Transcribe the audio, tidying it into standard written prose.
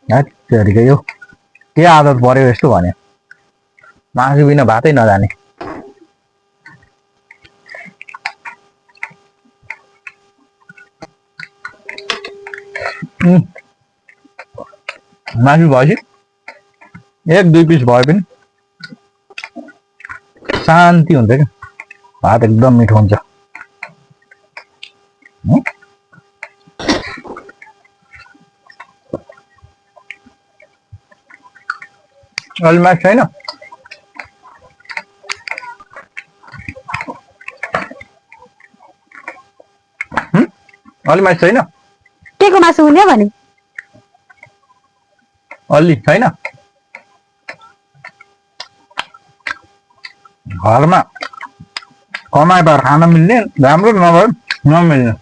हेत्तेरिका यो के आदत पर्यो यस्तो भने मासु बिना भातै नजाने मासु भएपछि एक दुई पिस भए पनि शान्ति हुन्छ क्या भात एकदम मिठो हुन्छ अलि मासु छैन अलि मासु छैन के को मासु हुने भने अलि छैन घरमा कमाए पर खान मिल्ने राम्रो नभए नमिल्ने